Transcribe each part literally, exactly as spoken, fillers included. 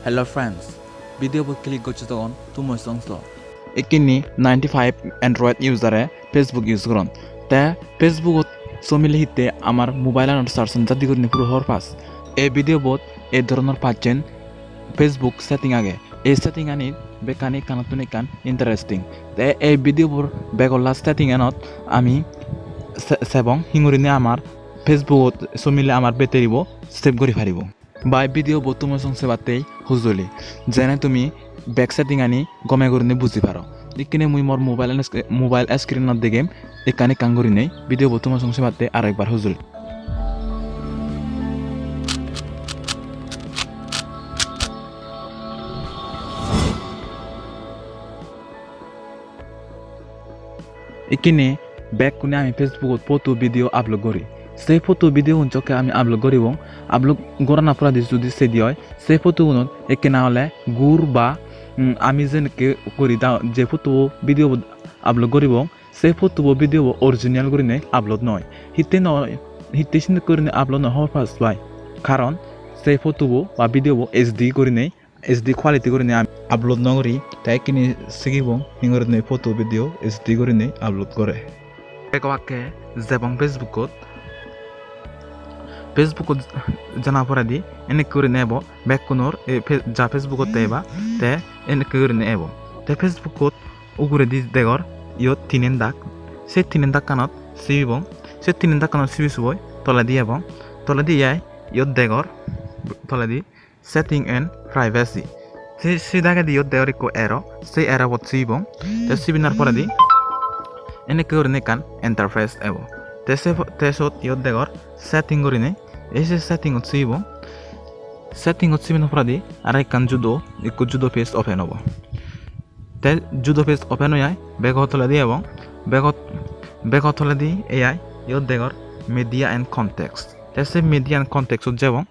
Hello friends, video bot click goccho togon tumo songso. Ikkini ninety-five Android user e Facebook use goron. Te Facebook ot somile hitte amar mobile anor search on jadi gurinei puro hobor pas. Ei video bot ei dhoronor pacchen Facebook setting age. Ei setting ani bekkani ekkanottun ekkan interesting. Te ei video bor begolla setting anot ami se-, sebong hingurinei amar Facebook ot somile amar battery bo save guri paribo. Bai video bo tumo song sebattei hujuli. Jene tumi back setting ani gome gurinei buji paro. Ikkine mui mor mobile an-, mobile screen ot degem ekkan ekkan gurinei video bo tumo song sebattei aro ekbar hujuli. Ikkine bekkune ami Facebook ot photo video upload guri. Se photo video gun jokke ami upload guribong, upload gorana poredi judi sedi oi, se photo gunot ekkena ole gur ba, mm, ami jenekke guri da, je photo bo video bo upload guribong, se photo bo video bo original gurinei upload noi. Hitte noi, hitte sindek gurinei upload noi hobor pas bai. Karon se photo bo ba video bo H D gurinei, H D quality gurinei ami upload no guri, te ikkini sigibong hingurinei photo video H D gurinei upload gore. Bego akke jebong Facebook ot. Facebook ot jana poredi enekke gurinei ebo, bekkunor e fe-, ja Facebook ot te eba, te enekke gurinei ebo. Te Facebook ot uguredi degor iyot tinen dak. Se tinen dakkanot sibibong. Se tinen dakkanot sibi suboi toledi ebong. Toledi iyai iyot degor toledi setting and privacy. Se, se dagedi iyot degor ikko arrow, se arrow bot sibibong. Te sibinar poredi enekke gurinei ekkan interface ebo. Te se, te sot iyot degor setting gurinei. Ei se setting ot sibibong. Setting ot sibinar poredi aro ekkan judo, ikko judo page open obo. Te judo page open oi ai, bego toledi ebong, bego, bego toledi ei ai, iyot degor media and context. Te se media and context ot jebong,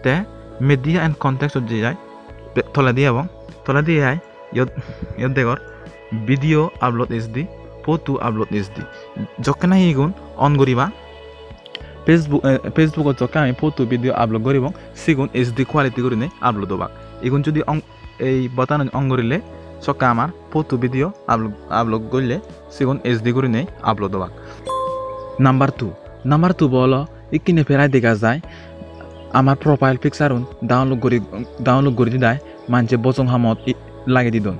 te media and context ot jei ai, be-, toledi ebong, toledi ei ai, iyot, iyot degor video upload H D, photo upload H D. Jokke nahi igun on guriba, Facebook, eh, Facebook ot jokke ami photo video upload guribong, sigun H D quality gurinei upload obak. Igun judi on, ei button on gurile sokke amar photo video upload, upload golle sigun H D gurinei upload obak. Number two, number two bo olo ikkine perai dega jai amar profile picture un download guri, download guri didai manje bojong hamot i-, lagei didon.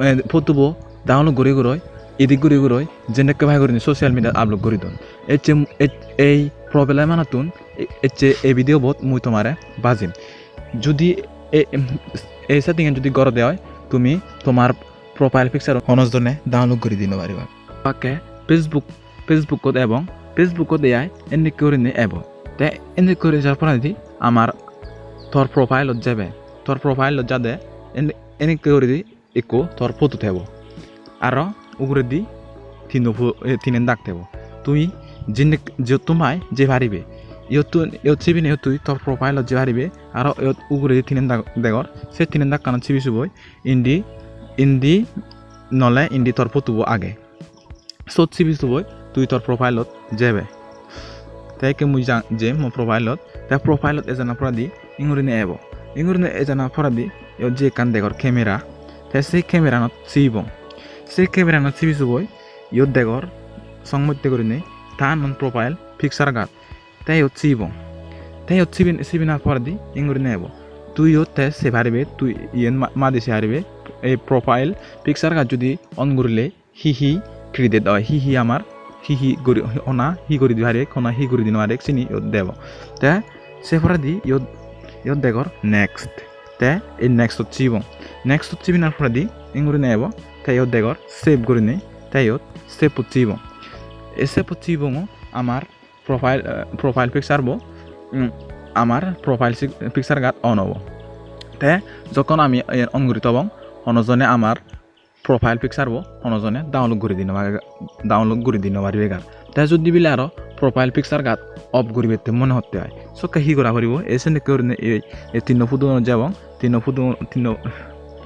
Eh, photo bo download guri guroi, edit guri guroi, jenekke pai gurinei social media upload guri don. Ecche, e-, ei problem anottun e-, ecche ei video bot mui tomare bajim. Judi e-, em, ei setting an judi gorode oi, tumi tomar profile picture hono jone download guri di no pariba. Bakke Facebook, Facebook ot ebong, Facebook ot ei ai endekke gurinei ebo. Te endekke guri jar poredi amar tor profile ot jebe. Tor profile ot jade en-, endekke guri di ikko tor photo thebo. Aro uguredi tinno pho-, eh, tinen dak thebo. Tui jinik-, jiyottun pai jei paribe. Iyottun, iyot sibinei tui tor profile-ot jei paribe. Aro iyot uguredi tinen dak degor. Se tinen dakkanot sibi suboi indi, indi nole indi tor photo bo age. Sot sibi suboi tui tor profile-ot jebe. Te ikke mui ja-, jem mo profile-ot. Te profile-ot ejana poredi ingurinei ebo. Ingurinei ejana poredi iyot je ekkan degor camera. Te se camera-anot sibong. Se camera-anot sibi suboi iyot degor song moddhe gurinei ta unknown profile picture gaj. Te iyot sibong. Te iyot sibin-, sibina poredi ingurinei ebo. Tui iyot te sei paribe, tui iyen ma-, madi sei paribe. Ei profile picture gaj judi on gurile hi hi create oi, hi hi amar, hi hi guri, hona hi guri di pari, hona hi guri di no pari, sini iyot debo. Te se poredi iyot, iyot degor next. Te ei next-ot sibong. Next-ot sibinar poredi ingurinei ebo, te iyot degor save gurinei, te iyot save-ot sibong. Ei save-ot sibongo amar profile, eh, profile picture bo, mm, amar profile si-, picture gaj on obo. Te jokkon ami iyen on guri tobong, hono jone amar profile picture bo hono jone download guri di no pare, download guri di no paribe gar. Te judi bile aro profile picture gaj off guribette mone hotte ai. Sokke hi gora poribo? Ei sendekke gurinei ei, ei tinno photo-gunot jebong, tinno photo, tinno,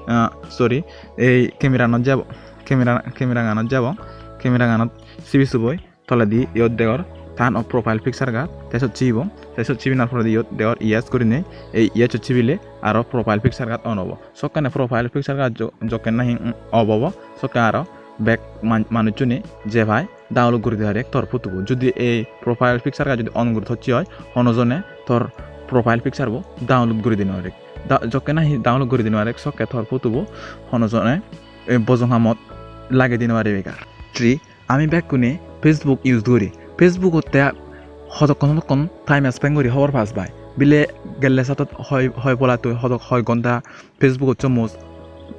ah, sorry, ei camera-anot jebong, camera, camera-ganot jebong, camera-ganot sibi suboi toledi iyot degor turn off profile picture guard, te sot sibibong. Te sot sibinar poredi iyot degor yes gurinei, ei yes sot sibile aro profile picture guard on obo. Sokkene profile picture guard jo-, jokken nahi, mm, off obo, sokke aro bek man-, manuchchune je pai download guri di parek tor photo bo. Judi ei profile picture guard judi on guri thocche oi, hono jone tor profile picture bo download guri di no parek. Da-, jokke nahi download guri di no parek, sokke tor photo bo hono jone, eh, bojong hamot lagei di no paribek ar. Three, ami bekkune Facebook use guri. Facebook-otte hodokkon hodokkon time spend guri hobor pas bai. Bile gelle satot hoi, hoi pola tui hodok-, hoi gonta Facebook-ot somos,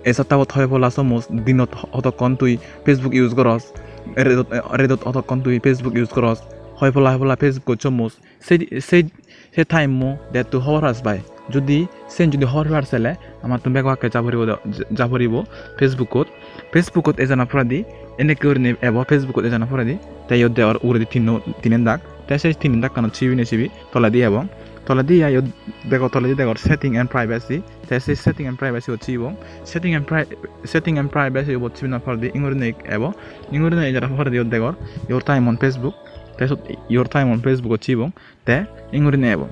e saptabot hoi pola somos, dinot hodokkon tui Facebook use goros, redot, redot hodokkon tui Facebook use goros, hoi pola, hoi pola Facebook-ot somos, se, se, se time-o detto hobor pas bai. Judi sen judi hobor pai sele, amattun bego akke ja poribo do, ja poribo Facebook-ot. Facebook-ot ejana poredi, enekke gurinei ebo Facebook-ot ejana poredi, te iyot degor uguredi tinno, tinen dak, te se tinen dakkanot sibinei sibi toledi ebong. Toledi ai iyot degor, toledi degor setting and privacy, te se setting and privacy-bot sibong. Setting and pri-, setting and privacy-bot sibina poredi ingurinei ebo, ingurinei ejana poredi iyot degor your time on Facebook, te sot your time on Facebook-ot sibong. Te ingurinei ebo.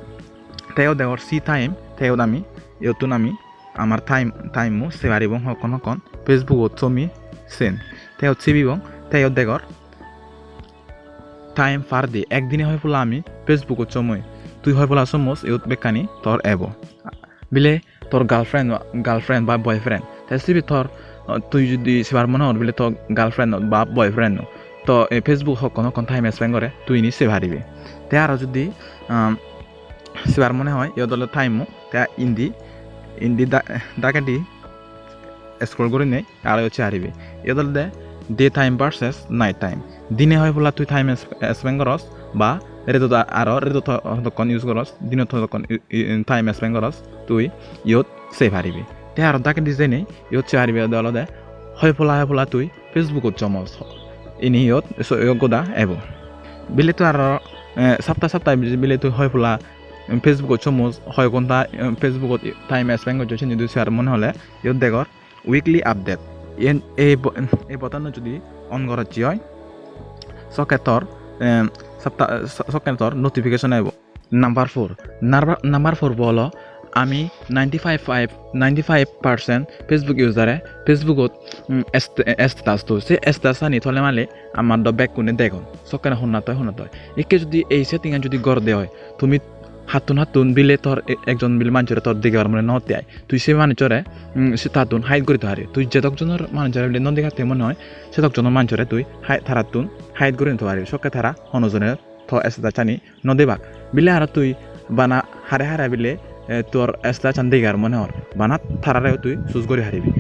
Te iyot degor see time, te iyot ami, iyottun ami amar time, time-o sei paribong hokkon hokkon Facebook-ot somi sen. Te iyot sibibong, te iyot degor time per day, ekdine hoi pola ami Facebook-ot somoi. Tui hoi pola somos, iyot bekkani tor ebo. Bile tor girlfriend, girlfriend ba boyfriend. Te sibe tor, uh, tui judi sebar mone hor bile tor girlfriend ba boyfriend, to ei Facebook hokkon hokkon time spend gore tui ini sei paribe. Te aro judi, um, sebar mone hoi, iyot ole time-o, te indi, indi da-, dagedi scroll gurinei aro iyot sei paribe. Iyot olode day time versus night time. Dine hoi pola tui time s-, spend goros ba redot a-, aro redot ho-, hodokkon use goros, dinot hodokkon i-, i-, time spend goros, tui iyot sei paribe. Te aro dagedi jeinei iyot sei paribe olode hoi pola, hoi pola tui Facebook-ot somos. Ini iyot so iyot goda ebo. Bile tui aro, eh, sapta sapta bile tui hoi pola, em, Facebook-ot somos, hoi gonta, em, Facebook-ot time spend goccho, sindi tui sei paribe mone hole, iyot degor weekly update. Iyen ei bo-, ei button-o judi on gorocche oi, sokke tor, em, sapta-, so-, sokke tor notification aibo. Number four, number, number four bo olo ami ninety-five, five, ninety-five percent Facebook user-e Facebook-ot, mm, est-, status do. Se status-ani tole male amar do bekkune degon. Sokkene honna toi, honna toi. Ikke judi ei setting-an judi gor de oi, tumi hattun hattun bile tor e-, ekjon bile manjore tor degebar mone no hotte ai. Tui se manujore, mm, se tattun hide guri to paribe. Tui jedok jonor manujore bile no degatte mone hoi, sedok jonor manujore tui hi-, tarattun hide guri to paribe. Sokke tara hono jone to status-ani no debak. Bile aro tui bana hare hare bile, eh, tor status-an degebar mone hor. Bana tarareo tui choose guri paribe.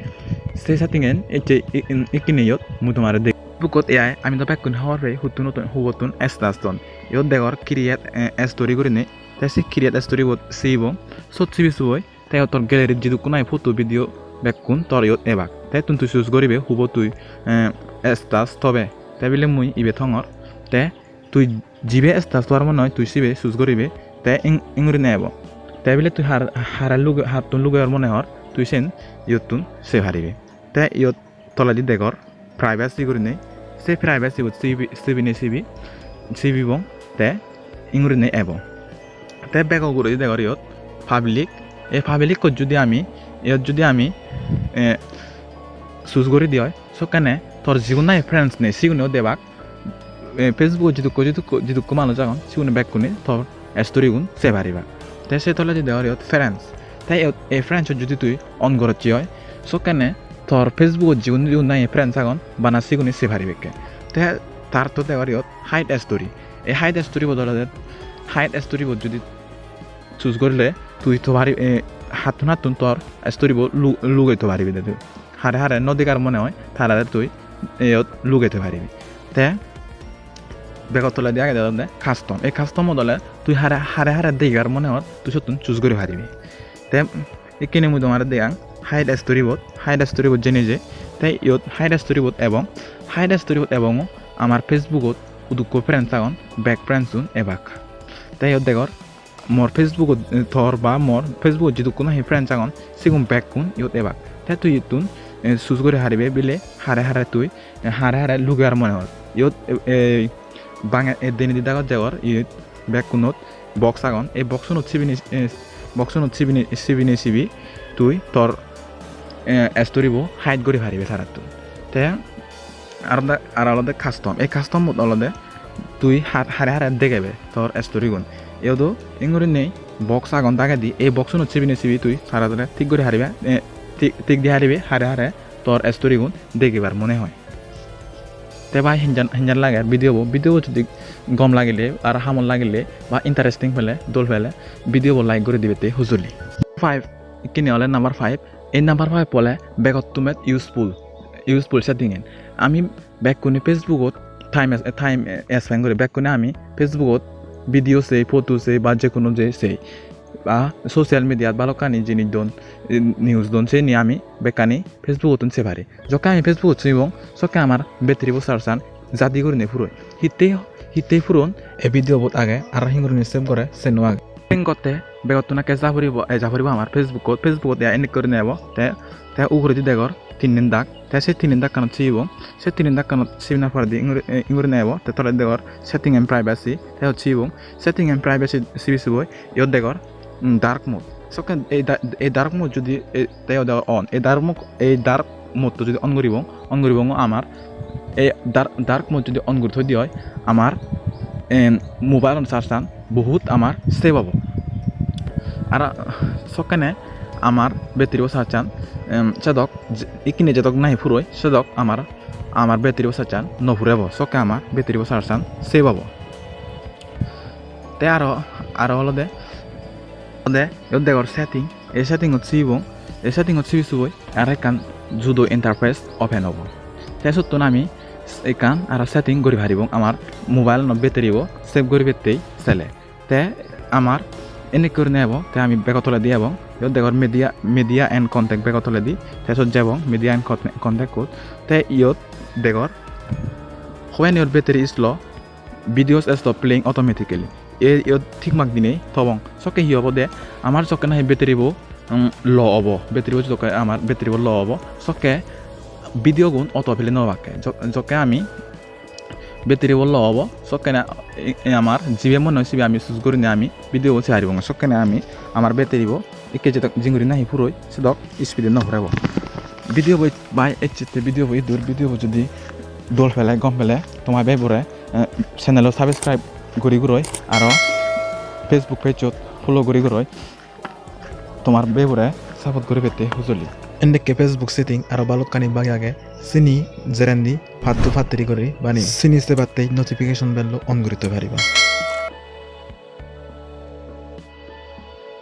Se setting-en ecche i-, in-, ikkine iyot mui tomare de-, Facebook-ot ei ami do bekkun hobor pei huttun huttun hubottun status don. Iyot degor create, eh, story gurinei. Te se create story-bot sibong. Sot sibi suboi te iyot tor gallery-t jidukkun age photo video bekkun tor iyot ebak. Te ittun tui choose guribe hubo tui, eh, status tobe. Te bile mui ibe thongor. Te tui jibe status tobar mone hoi tui sibe choose guribe. Te ing-, ingurinei ebo. Te bile tui har, hare luge-, hattun lugebar mone hor tui sen iyottun sei paribe. Te iyot toledi degor privacy gurinei, se privacy-bot sibi-, sibinei sibi, sibibong, te ingurinei ebong. Te bego uguredi degor iyot public, ei public-ot judi ami, iyot judi ami, eh, choose guri di oi, sokkene tor jigun nahi friends nei, siguneo debak, eh, Facebook-ot jidukko, jidukko, jidukko manuj agon, sigun bekkune tor story-gun sei pariba. Te se toledi degor iyot friends. Te iyot ei friends-ot judi tui on gorocche oi, sokkene tor Facebook-ot jigun jigun nahi friends agon, bana sigune sei paribekke. Te tar to degor iyot hide story. Ei hide story-bot olode, hide story-bot judi choose gorile tui to pari-, eh, hattun hattun tor story-bo lu-, lugei to paribe de tui. Hare hare no degar mone hoi, tarare tui iyot lugei to paribe. Te bego toledi agede olode custom. Ei custom-ot ole tui hare, hare hare degar mone hor, tui sottun choose guri paribe. Te ikkine mui tomare degang hide story-bot, hide story-bot jeinei je. Te iyot hide story-bot ebong, hide story-bot ebongo amar Facebook-ot hudukko friends agon, bek friends-un ebak. Te iyot degor mor Facebook-ot, eh, tor ba mor Facebook-ot jidukkun nahi friends agon, sigun bekkun iyot ebak. Te tui ittun, eh, choose guri paribe bile hare hare tui, eh, hare hare lugebar mone hor. Iyot, eh, eh, Bange, e denedi dagot degor, iyot bekkunot box agon. Ei boxunot sibini, eh, boxunot sibini, sibini sibi tui tor, eh, story bo hide guri paribe tarattun. Te aro da-, aro olode custom. Ei custom mot olode tui har-, hare hare degebe tor story gun. Iyodo ingurinei box agon dagedi, ei boxunot sibini sibi tui tara tara tik guri paribe, eh, tik, tik di paribe hare hare tor story gun degebar mone hoi. Te bhai, henjan, henjan lager video bo? Video bo jodi gom lagile ar hamot lagile ba interesting pele, dol pele, video bo like guri dibe te hujuli. Five, ikkine ole number five. Ei number five ole begottumet useful, useful setting en. Ami bekkune Facebook-ot time, time spend guri, bekkune ami Facebook-ot video sei, photo sei, ba je kono je sei, ba social media-t balokkani jinis don, news don, seni ami bekkani Facebook-ottun sei pari. Jokke ami Facebook-ot sibong, sokke amar battery bo charge-an jadi gurinei puroi. Hittei, hittei puron? Ei video bot age, aro hingurinei save gore, seno age. Setting gotte begottun ekke ja puribo, eh, ja puribo amar Facebook-ot. Facebook-ot ya enik gurinei ebo, te, te uguredi degor tinen dak, te se tinen dakkanot sibong. Se tinen dakkanot sibina poredi inguri-, eh, ingurinei ebo, te toledi degor setting and privacy, te iyot sibong. Setting and privacy sibi siboi, iyot degor, mm, dark mode. Sokke ei da-, ei dark mode jodi, ei, te iyot degor on, ei dark mode, ei dark mode-to jodi on guribong, on guribong amar ei dark, dark mode jodi on guri thoi di oi, amar, em, mobile-un charge-an bohut amar save obo. Aro sokkene amar battery bo charge-an, em, sedok je-, ikkine jedok nahi puroi, sedok amar, amar battery bo charge-an no purebo, sokke amar battery bo charge-an save obo. Te aro, aro olode, olode iyot degor setting, ei setting-ot sibibong, ei setting-ot sibi suboi aro ekkan judo interface open obo. Te sottun ami ekkan aro setting guri paribong amar mobile-ano battery bo save guribattei sele. Te amar enik gurinei ebo, te ami bego toledi ebong, iyot degor media, media and contact bego toledi, te sot jebong media and con-, contact-ot, te iyot degor when your battery is low, videos stop playing automatically. Ei iyot tick mark dinei thobong. Sokke hi obo de? Amar sokke nahi battery bo, um, low obo. Battery bo jokke amar battery bo low obo, sokke video gun auto play no obakke. Jo-, jokke ami battery bo low obo, sokkene e, e amar jibe mone hoi sibe ami choose gurinei ami video bo sei paribong. Sokkene ami amar battery bo ikke jedok jinguri nahi puroi, sedok speed-e no purebo. Video bo bhai ecche te, video bo idur. Video bo jodi dol pele, gom pele, toma bebure, eh, channel-o subscribe guri guroi, aro Facebook page-ot follow guri guroi, tomar bebure support guribatte hujuli. Endekke Facebook setting aro balokkani bagi age, sini jerendi pattu pattiri guri bani. Sini sebatte notification bell-o on guri thoi pariba.